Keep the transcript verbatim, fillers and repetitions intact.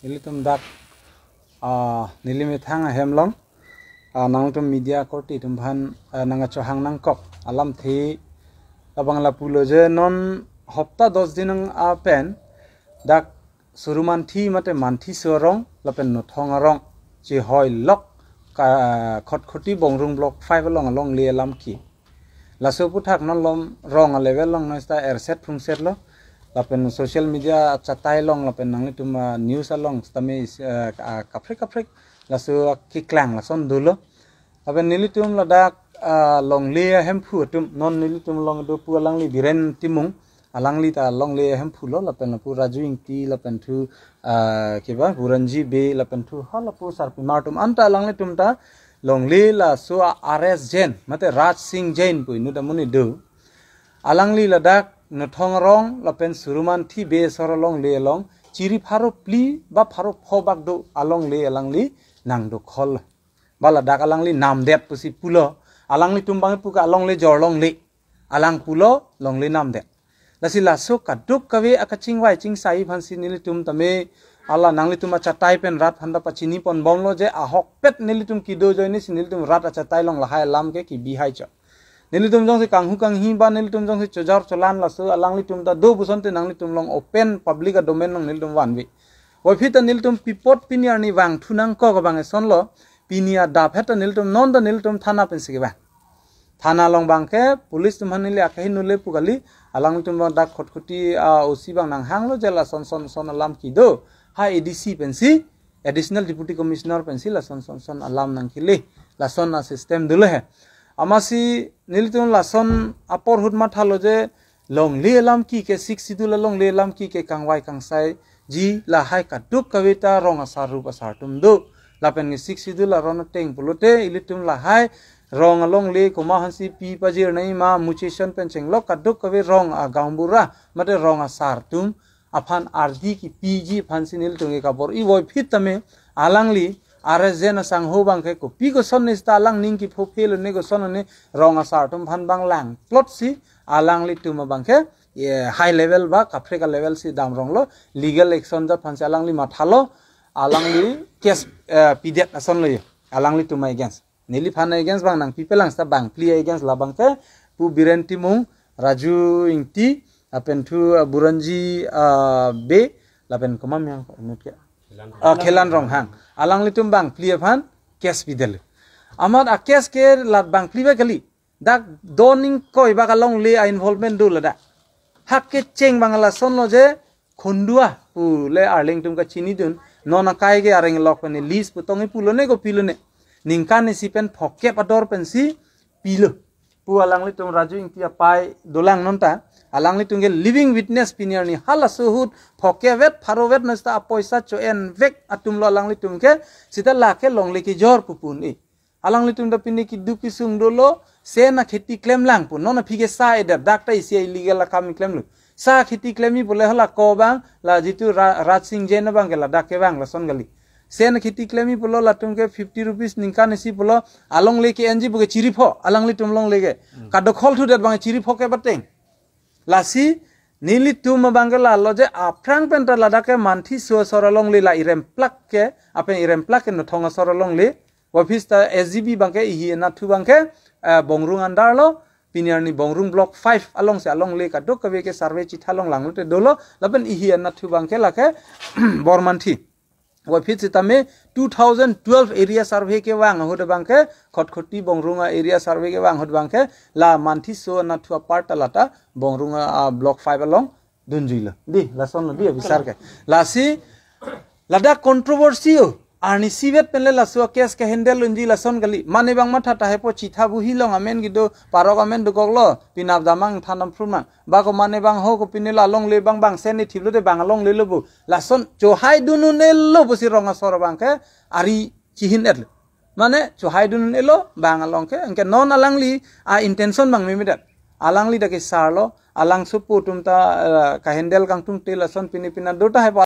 Nelitum dak, ah, neli methang ahem along, ah, nangtum media korte atum aphan, ah, nangkachohang nangkok alamthe labang lapulo je non hopta dos din nang apen dak Surumanthi mate Manthi Sorong lapen Nothong Arong chehoi lok ka Khatkhati Bongrung Block five along alongle alam ke. Laso aphuthak non lom rong a level along non sita erset phungset lo. Lapen social media achatai along lapen nanglitum, ah, news along sitame, ah, ah, kaprek kaprek laso keklang lason dolo. Lapen nelitum ladak, ah, longle ahemphu atum non nelitum along do pu alangli Biren Timung, alangli ta longle ahemphu lo, lapen lapu Raju Ingti, lapen thu, ah, keba Buranji Bey, lapen thu ha lapu sarpimar atum anta alanglitum ta longle laso a R S Jain mate Raj Singh Jain pu inut amonit do. Alangli ladak Nothong Arong lapen Surumanthi Bey asor alongle along chiri pharo phli ba pharo pho bak do alongle alangli nangdokhol. Ba ladak alangli namdet pusi pulo. Alanglitum abang pu ke alongle jor longle. Alang pulo longle namdet. Lasi laso kadokave akachingvai chingsai aphansi nelitum tame hala nanglitum achatai pen rat aphan ta pachini ponbomlo je ahokpet nelitum kedo ajoine si nelitum rat achatai along lahai alam ke kebi hai chot. Nelitum jongsi kanghu kanghi ba nelitum jongsi chojor cholan laso alanglitum ta do pusonte nanglitum along open public a domain along nelitum vanve. Puvoiphit ta nelitum pi apot pini arni vangthu nangkok abang eson lo, pini adap het ta nelitum non ta nelitum thana pensi kevang. Thana along abang ke police atum aphan neli akahingno le pu kali, alanglitum abang dak Khatkhati, ah, O C abang nanghanglo je lason son son alam kedo. Ha A D C pensi, Additional Deputy Commissioner pensi lason son son alam nangkele, lason a system dolo he. Amatsi nelitum lason apor ahut mathalo je longle alam ke ke Sixth Schedule alongle alam ke ke kangvai kangsaiji lahai kadokave ta rong asar rup asar atum do. Lapen ke Sixth Schedule aron ateng pulote ilitum lahai rong alongle komat aphansi pi pajir nangji ma muchison pen chenglok kadokave rong a gaonbura mate rong asar atum aphan ardi kepiji aphansi nelitum ke kabor-i. Puvoiphit tame alangli R S Jain asangho abang ke kopi koson ne sita alang ning kephophelo ne koson ne rong asar atum aphan abang langplotsi alanglitum abang ke, ye, high level ba kaprek a level si damronglo, legal action jat aphansi alangli mathalo, alangli case, eh, pidet asonlo ye alanglitum against. Neliphan against abang nangpipelang sita bangphli against labang ke pu Biren Timung, Raju Ingti, lapen thu, ah, Buranji, ah, Bey, lapen komat yang inut ke, ah, Khelan Ronghang. Alanglitum bangphli aphan case pidetlo. Amat a case ke la bangphli ba kali. Dak do ingkoi bak alongle a involvement do ladak. Hak kecheng abang lasonlo je Khondua pu le arleng atum kachinidun, non akai ke areng lok pen lease pu tong-i pulo ne kopilo ne. Ningkan isi pen phokep ador pensi pilo. Pu alanglitum Raju Ingti apai dolang non ta. Alanglitum ke living witness pini arni halaso ahut phokep vet pharo vet non sita apoisa cho-en vek atumlo alanglitum ke sita lake longle kejor pu pu un-e. Alanglitum ta pini keduk kesung dolo, sen akheti klemlang pu. Non aphi ke sa eder, dak ta isi illegal akam klemlo. Sa kheti klemji pule hala ko abang, la jitu Ra-, Raj Singh Jain abang ke ladak kevang lason kali. Sen akheti klemji pulo latum ke fifty rupees ningkan isi pulo, alongle ke-enji pu ke chiri pho, alanglitum longle ke. Hmm. Kadokhol thudet abang chiri pho ke bateng. Lasi nelitum abang ke lalo je aphrang pen ta ladak ke Manthi So asor alongle la Iremplak ke, apen Iremplak ke Nothong asor alongle. Office ta S G B abang ke ihi anathu abang ke, eh, Bongrung under lo, pini arni Bongrung Block five alongsi alongle kadokave ke survey chitha longlanglote dolo, lapen ihi anathu abang ke lake Bormanthi. Office sitame two thousand twelve area survey kevang ahut abang ke, Khatkhati Bongrung a area survey kevang ahut abang ke, la Manthi So anathu apart ta lata Bongrung a, a Block five along dunjuilo. Dei, lasonlo dei abisar ke. Lasi, ladak controversy o. Arnisi vet penle laso a case ke handle unji lason kali. Mane abang matha tahai po chitha buhi along amen kedo, parok amen dokoklo, pinap damnang than damphru nang. Ba ko mane abang ho ko pini la longle abang bang sen ne thiplo de bang longle lo bu. Lason chohai dun un-elo pusi rong asor abang ke ari chihin-etlo. Mane chohai dun un-elo bang along ke, anke non alangli a intention abang memedet. Alangli dak ke sar lo, alang supu atum ta, eh, ka handle kangtung te lason pini pina do tahai po